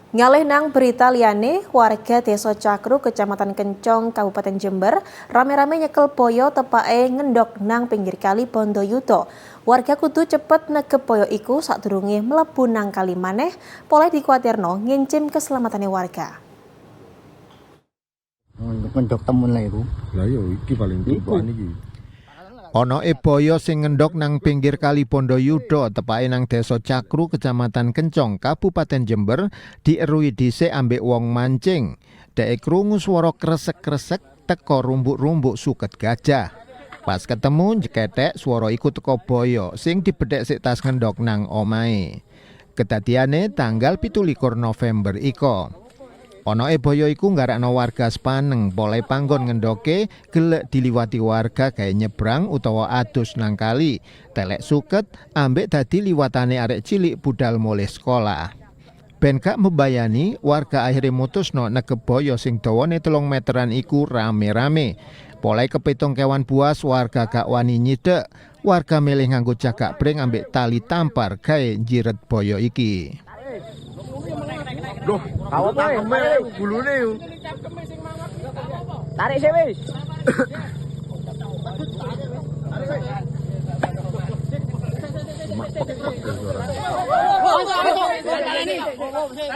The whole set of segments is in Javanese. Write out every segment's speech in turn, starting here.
Ngalih nang berita liyane, warga Desa Cakru, Kecamatan Kencong, Kabupaten Jember, rame-rame nyekel boyo tepake ngendok nang pinggir kali Bondoyudo. Warga kudu cepet negep boyo iku sadurunge mlebu nang kali maneh, polahe dikuatirno ngincim keselamatane warga. Ngendok temen lah iku. Lah iya, iki paling tumpakan iki. Ana boyo sing ngendok nang pinggir kali Bondoyudo, tepake nang Desa Cakru, Kecamatan Kencong, Kabupaten Jember, dieruhi dhisik ambek wong mancing. Dheke krungu swara kresek-kresek teko rumbuk-rumbuk suket gajah. Pas ketemu njeketek, swara iku teko boyo sing dibedhek sik tas ngendok nang omahe. Kedadiane tanggal 17 November iko. Onoe boyo iku nggarakno warga sepaneng, polahe panggon ngendoke gelek diliwati warga gawe nyebrang utawa adus nang kali, telek suket ambek dadi liwatane arek cilik budal mulih sekolah. Ben gak mbebayani, warga akhirnya mutusno negep boyo sing dawane 3 meteran iku rame-rame. Polahe kepitung kewan buas, warga gak wani nyidek. Warga milih nganggo jagak pring ambek tali tampar gawe njiret boyo iki. Loh, Kamu cangkeme gulune yo. Tarik sih wis. Cuma pek-pek ya suaranya.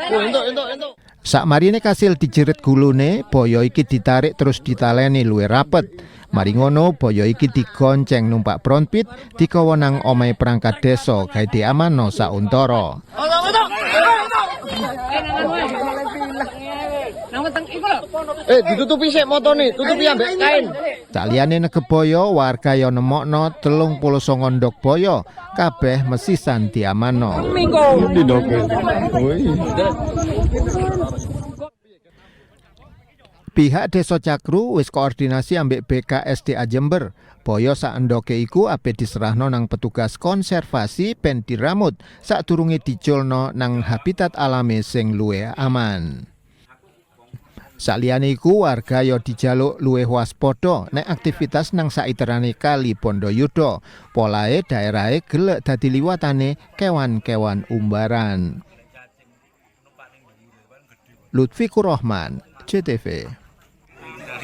Oh, entuk entuk entuk. Sakmarine kasil dijiret gulune, boyo iki ditarik terus ditaleni luwih rapet. Mari ngono boyo iki digonceng numpak bronpit, digawa nang omahe perangkat desa gawe diamanno sauntara. Eh, ditutupi sik motone, tutupi ambek kain. Saliyane negep boyo, warga yo nemokno 39 ndok boyo, kabeh mesisan diamanno. Dindoke. Woi. Pihak Desa Cakru wis koordinasi ambek BKSDA Jember. Boyo sak endoke iku ape diserahno nang petugas konservasi ben diramut sadurunge diculno nang habitat alami sing luwih aman. Saliyane iku, warga yo dijaluk luwih waspada nek aktivitas nang saiterane kali Bondoyudo. Polahe daerahe gelek dadi liwatane kewan-kewan umbaran. Lutfi Kurohman, JTV.